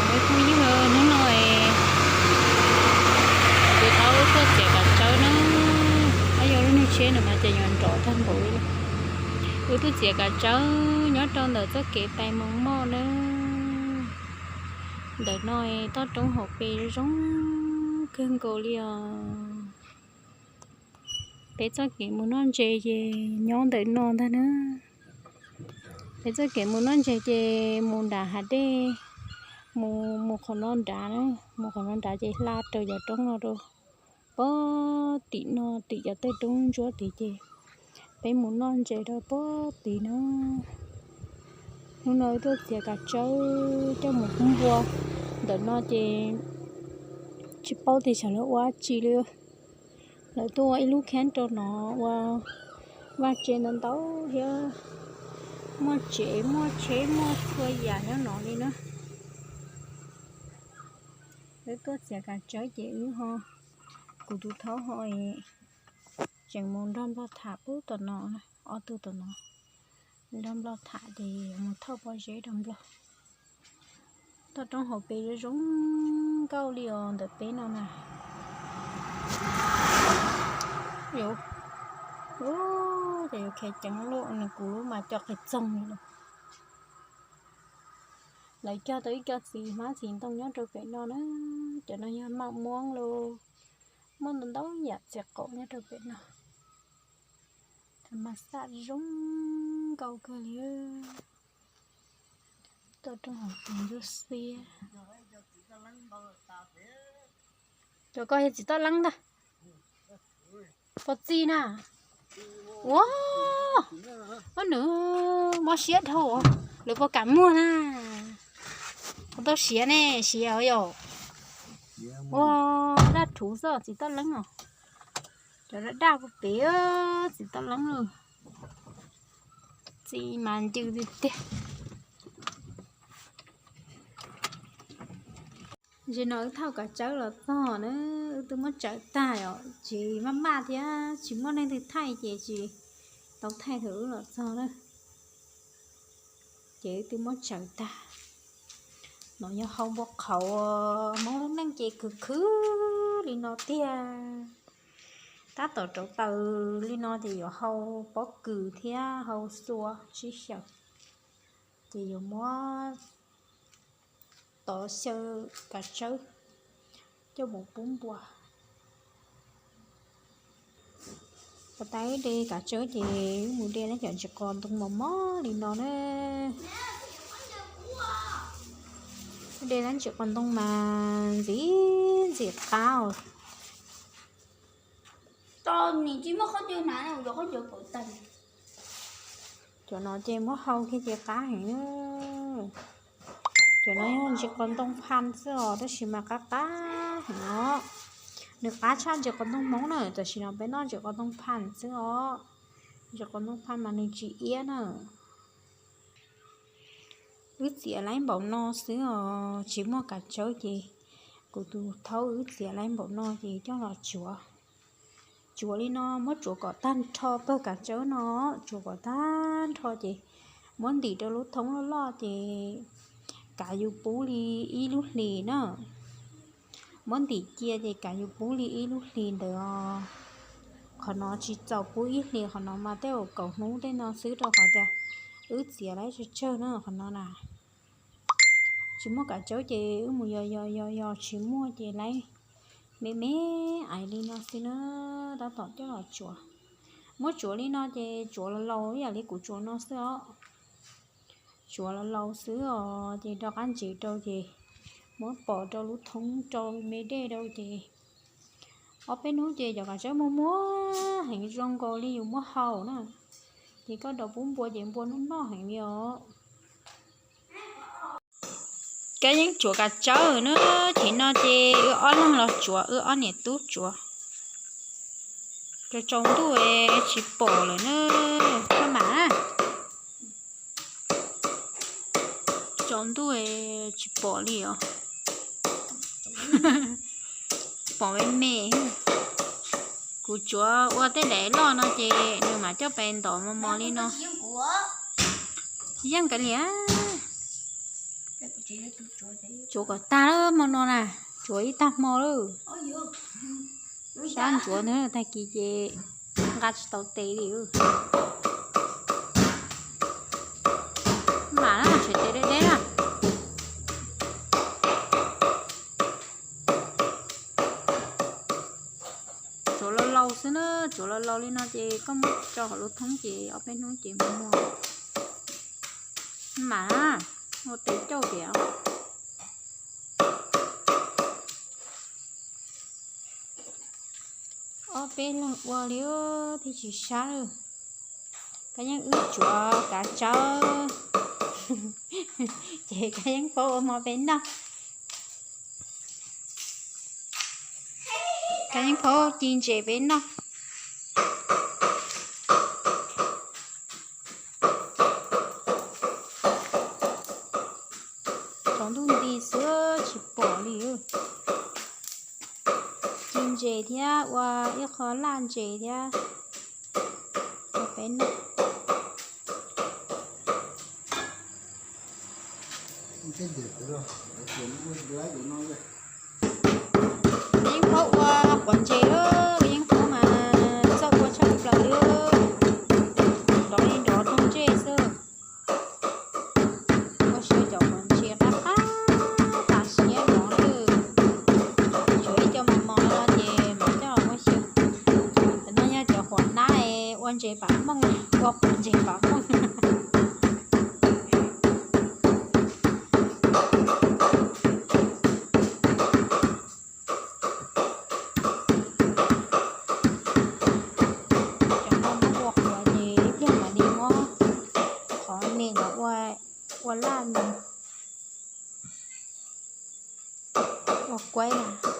Phooj ywg, hnub no kuv tau tuaj txiav kav tsawb na. Ab, yog lub niag tsheb no mas ces yuav nrov tag npaum li. Kuv tuaj txiav kav tsawb nyob rau ntawm txoj kev pais Moos Moj na. Ntawm no toj roob hauv pes zoo kawg nkaus li os. Peb txoj kev mus noj ntses ces nyob ntawm no ntag na. Peb txoj kev mus noj ntses ces mus nram hav dej, mus, mus qhov no nrad na, mus qhov no nrad ces hla raws cov roob no rau pog tim no, tim cov tej roob ntsuab tid ces peb mus noj ntses rau pog tid na. Hnub no tuaj txiav kav tsawb coj mus pub npua. Ntawm no ces tsis paub tias xyov lawv ua dab tsi li. Lawv tuaj ua ib lub khab rau no ua vaj tse ntau ntau thiab, muaj tsev muaj tsheb muaj txhua yam nyob no li na. Wb tuaj txiav kav tsawb ces wb ho, kuv tus thaub ho tseem mus nrog nplog tham pub tom no, ob tug tom no nrog nplog tham ces mus thauj pob zeb rau nplog. Toj roob hauv pes zoo zoo nkauj li os ntawm peb no na. Yuav, ces yuav khiav ceev luaj nws, kuv lub mas co qis txoog li lawm. Lawv cog tau ib co txiv hmab txiv ntoo nyob rau pem no na. Cov no yog maj muab los, muaj ntau ntau yam txiv qaub nyob rau pem no. Mas xaj zoo nkauj kawg li. Toj roob hauv pes ntsuab xiab. Cov ko yog txiv toj leeb ntag. Puas txi na? Ua, ua nws mob siab dhau, lawv puas kam muag na? Puas tau siav ne? Siav os yom. Ua, daj rhuv xwb txiv toj leeb os. Cov daj daj puag pem txiv toj leeb lawm. Txi mas ncw tiag tiag. Ntsis no wb thauj kav tsawb los txog na, wb twb muab tsawv tag os, tsis maj maj thiab tsis muaj leej twg thaij ces tsis tau thaij thaum wb los txog na. Ces wb twb muab tsawv tag. No yog hau npua qhauv, Hmoob lub neej ces khwv khwv li no tiag. Tab tom rauv taws li no ces yuav hau pob kws thiab hau xua sib xyaw, ces yuav muab tov xyaw kav tsawb coj mus pub npua. Puas tas wb de kav tsawb ces wb mus de lab cov ntsis qos ntoo mos mos li no na. Wb de lab ntsis qos ntoo mas ntxim ntxim qab os. Cov no ces muab hau kiag ces qab heev. Cov no yog ntsis qos ntoo phas xwb os, tab sis mas qab qab heev os. Nws qab tshaj ntsis qos ntoo hmoob na, tam sim no peb noj ntsis qos ntoo phas xwb os. Ntsis qos ntoo phas mas nws tsis iab na. Wb txiav laib npaum no xwb os, tsis muaj kav tsawb ces kuv tus thaub wb txiav laib npaum no ces coj los tsuav. Tsuav li no muab tsuav kom tag nrho pawg kav tsawb no, tsuav kom tag nrho ces muab ntim rau lub thoob loj loj ces kav yus pub li ib lub hlis na. Muab ntim cia ces kav yus pub li ib lub hlis ntawd os. Qhov no tsis txaus pub ib hlis, qhov no mas tej zaum kaum hnub tej no xwb rau qhov tias wb txiav laib tsawg tsawg na qhov no na. Tsis muaj kav tsawb ces wb mus yos yos yos yos tsis muaj ces laib me me ais li no xwb na, tab tom coj los tsuav. Muab tsuav li no ces tsuav los laus ib yam li kuv tsuav no xwb os. Tsuav los laus xwb os, ces rau qab ntsis rau ces muab pov rau lub thoob rau me dej rau ces ob peb hnub ces cov kav tsawb muag muag heev zoo nkaus li yus muab hau na. Ces koj rau pub npua ces npua noj noj heev li os. Kab yeej tsuav kav tsawb na, ces no ces wb ob leeg los tsuav, wb ob niam tub tsuav. Tsaus ntuj tsis pom lawm na, koj mam. Tsaus ntuj tsis pom li os. Pom me me. Kuv tsuav ua tej daim loj no ces nws mam coj pais ntov mos mos li no. Yeej kav liam. Tsuav kom tag lawm hmo no na, tsuav ib tag hmo lawm. Sab ntsuav ntawd tag kis ces nqa tsis tau tes li. Mam na, tshem tes deb deb na. Tsuav laus laus xwb na, tsuav laus laus li no ces koj muab tso hauv lub thoob ces ob peb hnub ces mus muag. Mam na, ua tes cauj tias. Ob peb leeg ua li thiaj tsis sab li. Koj yeej wb tsuav kav tsawb, ces koj yeej paub ua hmo peb noj. Koj yeej paub ci ntses peb noj. Tsaus ntuj nti xwb tsis pom li. Ci ntses thiab ua ib qho laj ntses thiab. Peb noj. Yeej paub ua quav ntses, yeej paub mas txawj ua tshaj plaws li. Nrov li nrov toog ntsej xwb. Ua siab cov quav ntses qab qab tas siab nrov li. Tshuav ib co mos mos no ces mam coj los ua xyaw. Tam no yog cov quav nab ua ntses pam mooj, ua quav ntses pam mooj. Cov no muab ua quav ces ib pliag mam li muab qhov me no ua, ua laj no, ua kuaib na.